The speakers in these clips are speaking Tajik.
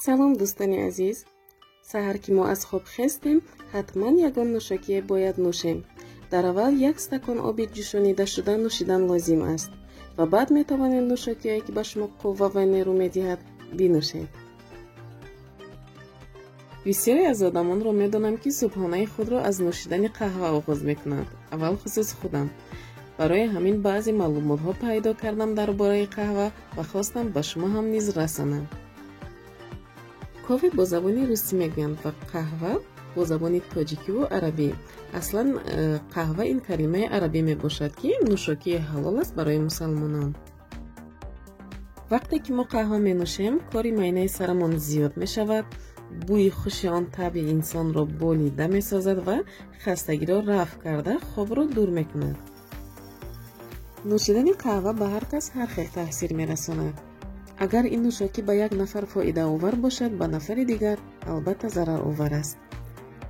Салом, дӯстони азиз. Саҳар ки мо аз хоб хестем, ҳатман ягон нӯшокие бояд нӯшем. Дар аввал як стакон оби ҷӯшонидашуда нӯшидан лозим аст ва баъд метавонед нӯшокиҳое, ки ба шумо қувва ва нерӯ медиҳад, бинӯшед. Бисёре аз одамонро медонам, ки субҳонаи худро аз нӯшидани қаҳва оғоз мекунанд. Аввал хусус худам. Барои ҳамин баъзе маълумотҳо пайдо кардам дар бораи қаҳва ва хостам ба шумо ҳам низ расонам. Кофе бо забони русӣ мегӯянд ва қаҳва бо забони тоҷикиву арабӣ. Аслан қаҳва ин калимаи арабӣ мебошад, ки нӯшокии ҳалол аст барои мусалмонон. Вақте ки мо қаҳва менӯшем, кори майнаи сарамон зиёд мешавад, бӯи хуши он табъи инсонро болида месозад ва хастагиро рафъ карда хобро дур мекунад. Нӯшидани қаҳва ба ҳар кас ҳар хел таъсир мерасонад. Агар ин нӯшокӣ ба як нафар фоидаовар бошад, ба нафари дигар албатта зараровар аст.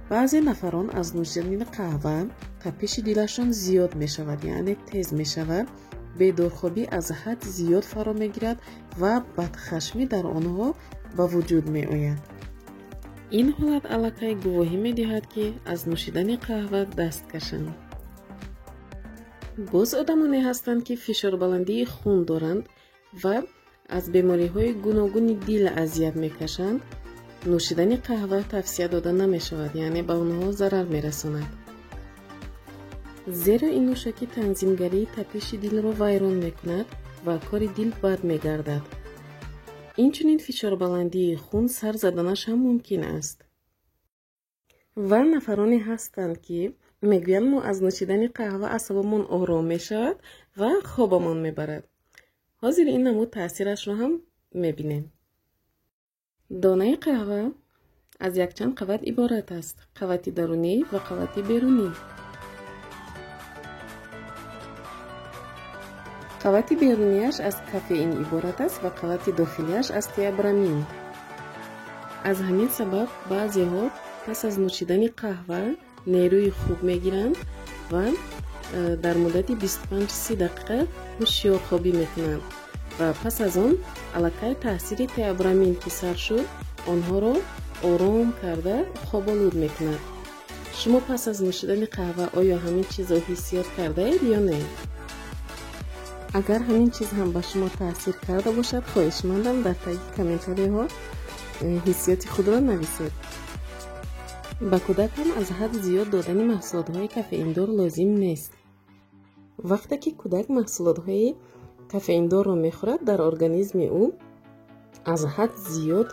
Баъзе нафарон аз нӯшидани қаҳва тапиши дилашон зиёд мешавад, яъне тез мешавад, бедорхобӣ аз ҳад зиёд фаро мегирад ва бадхашмӣ дар онҳо ба вуҷуд меояд. Ин ҳолат аллакай гувоҳӣ медиҳад, ки аз нӯшидани қаҳва даст кашанд. Боз одамоне ҳастанд, ки фишорбаландии хун доранд ва аз бемориҳои гуногуни дил азият мекашанд. Нӯшидани қаҳва тавсия дода намешавад, яъне ба онҳо зарар мерасонад. Зеро ин нӯшокӣ танзимгарии тапиши дилро вайрон мекунад ва кори дил бад мегардад. Инчунин фишорбаландии хун сар заданаш ҳам мумкин аст. Ва нафароне ҳастанд, ки мегӯянд, мо аз нӯшидани қаҳва асабомон ором мешавад ва хобамон мебарад. Ҳозир ин намуд таъсирашро ҳам мебинем. Донаи қаҳва аз якчанд қабат иборат аст: қабати дарунӣ ва қабати берунӣ. Қабати берунияш аз кофеин иборат аст ва қабати дохилияш аз теобромин. Аз ҳамин сабаб баъзеҳо пас аз нӯшидани қаҳва нерӯи хуб мегиранд ва дар муддати 25-30 дақиқа ҳушёр хобӣ мекунанд ва пас аз он аллакай таъсири теобромин ки сар шуд, онҳоро ором карда хоболуд мекунад. Шумо пас аз нӯшидани қаҳва оё ҳамин чизро ҳиссиёт кардаед ё не? Агар ҳамин чиз ҳам ба шумо таъсир карда бошад, хоҳишмандам дар таги комментариҳо ҳиссиёти худро нависед. Ба кӯдак ҳам аз ҳад зиёд додани маҳсулотҳои кофеиндор лозим нест. Вақте ки кӯдак маҳсулотҳои кофеиндорро мехӯрад, дар организми ӯ аз ҳад зиёд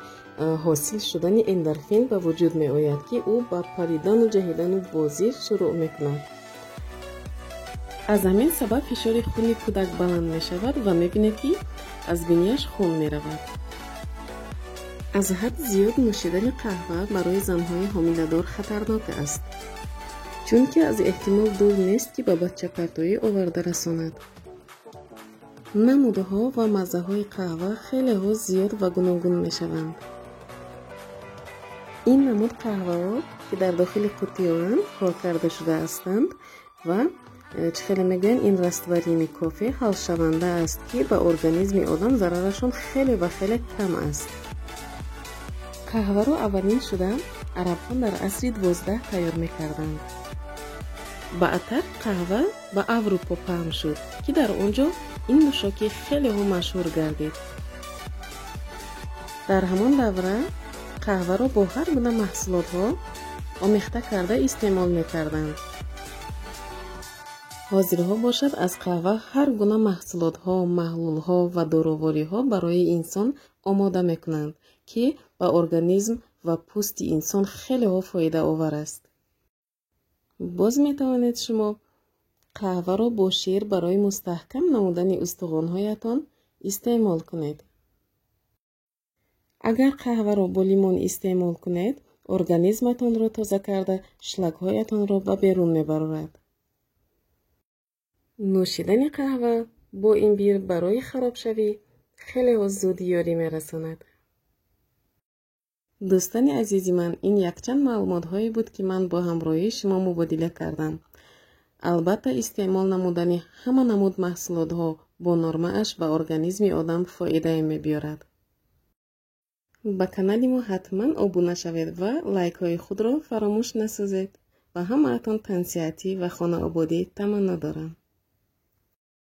ҳосил шудани эндорфин ба вуҷуд меояд, ки ӯ ба паридану ҷаҳидану бозӣ шурӯъ мекунад. Аз ҳамин сабаб фишори хуни кӯдак баланд мешавад ва мебинед, ки аз бинияш хун меравад. Аз ҳад зиёд нӯшидани қаҳва барои занҳои ҳомиладор хатарнок аст, чунки аз эҳтимол дур нест, ки ба бачапартоӣ оварда расонад. Намудҳо ва маззаҳои қаҳва хелеҳо зиёд ва гуногун мешаванд. Ин намуд қаҳваҳо, ки дар дохили қуттиёанд, кор карда шуда ҳастанд ва чӣ хеле мегӯянд, ин растворимый кофе ҳалшаванда аст, ки ба организми одам зарарашон хеле ва хеле кам аст. Қаҳваро аввалин шуда арабҳо дар асри 12 тайёр мекарданд. Баъдтар қаҳва ба Аврупо паҳн шуд, ки дар он ҷо ин нӯшокӣ хелеҳо машҳур гардид. Дар ҳамон давра қаҳваро бо ҳар гуна маҳсулотҳо омехта карда истеъмол мекарданд. Ҳозирҳо бошад, аз қаҳва ҳар гуна маҳсулотҳо, маҳлулҳо ва дорувориҳо барои инсон омода мекунанд, ки ба организм ва пӯсти инсон хелеҳо фоидаовар аст. Боз метавонед шумо қаҳваро бо шир барои мустаҳкам намудани устухонҳоятон истеъмол кунед. Агар қаҳваро бо лимон истеъмол кунед, организматонро тоза карда шлакҳоятонро ба берун мебарорад. Нӯшидани қаҳва бо имбир барои харобшавӣ хелеҳо зуд ёрӣ мерасонад. Дӯстони азизи ман, ин якчанд маълумотҳое буд, ки ман бо ҳамроҳии шумо мубодила кардам. Албатта, истеъмол намудани ҳама намуд маҳсулотҳо бо нормааш ба организми одам фоидае мебиёрад. Ба канали мо ҳатман обуна шавед ва лайкҳои худро фаромӯш насозед. Ба ҳамаатон тансиҳатӣ ва хонаободӣ таманно дорам.